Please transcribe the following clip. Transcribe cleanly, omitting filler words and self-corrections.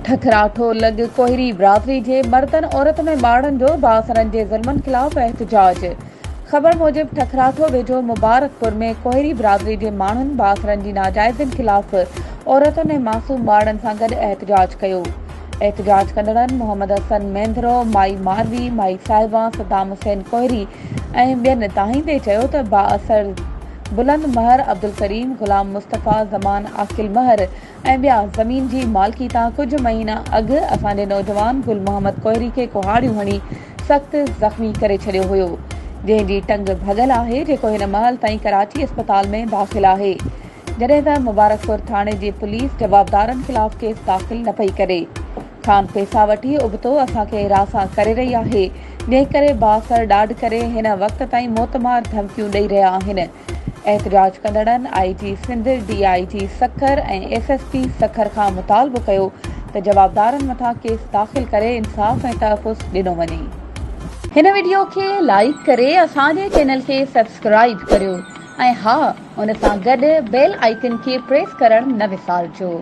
ٺڪراٺو لڳ ڪوهري برادري جي مردن، عورتن ۽ ٻارڙن جو بااثرن جي ظلمن خلاف احتجاج. خبر موجب ٺڪراٺو ويجهو مبارڪپور ۾ ڪوهري برادري جي ماڻهن بااثرن جي ناجائزين خلاف عورتن ۽ معصوم ٻارڙن سان گڏ احتجاج ڪيو. احتجاج ڪندڙن محمد حسن مينڌرو، مائي ماروي، مائي صاحبان، صدام حسين ڪوهري ۽ ٻين دانهيندي چيو ته بااثر بلند مهر عبدالڪريم، غلام مصطفيٰ، زمان عاقل مهر ۽ ٻيا زمين جي مالڪي تان ڪجهه مهينا اڳ اسان جي نوجوان گل محمد ڪوهري کي ڪهاڙيون هڻي سخت زخمي ڪري ڇڏيو هيو جنهن جي ٽنگ ڀڳل آهي جيڪو هن مهل تائين ڪراچي اسپتال ۾ داخل آهي جڏهن ته مبارڪپور ٿاڻي جي پوليس جوابدارن خلاف ڪيس داخل نه پئي ڪري کان پيسا وٺي ابتو اسان کي هراسان ڪري رهي آهي جنهن ڪري بااثر ڏاڍ ڪري هن وقت تائين موتمار ڌمڪيون ڏئي رهيا آهن احتجاج ڪندڙن I G Sindh, D I G Sukkur ۽ S S P Sukkur کان مطالبو ڪيو ته جوابدارن مٿان ڪيس داخل ڪري انصاف ۽ تحفظ ڏنو وڃي. هن وڊيو کي لائيڪ ڪري اسان جي چينل کي سبسڪرائيب ڪريو ۽ ها ان سان گڏ بيل آئيڪن کي پريس ڪرڻ نه وسارجو.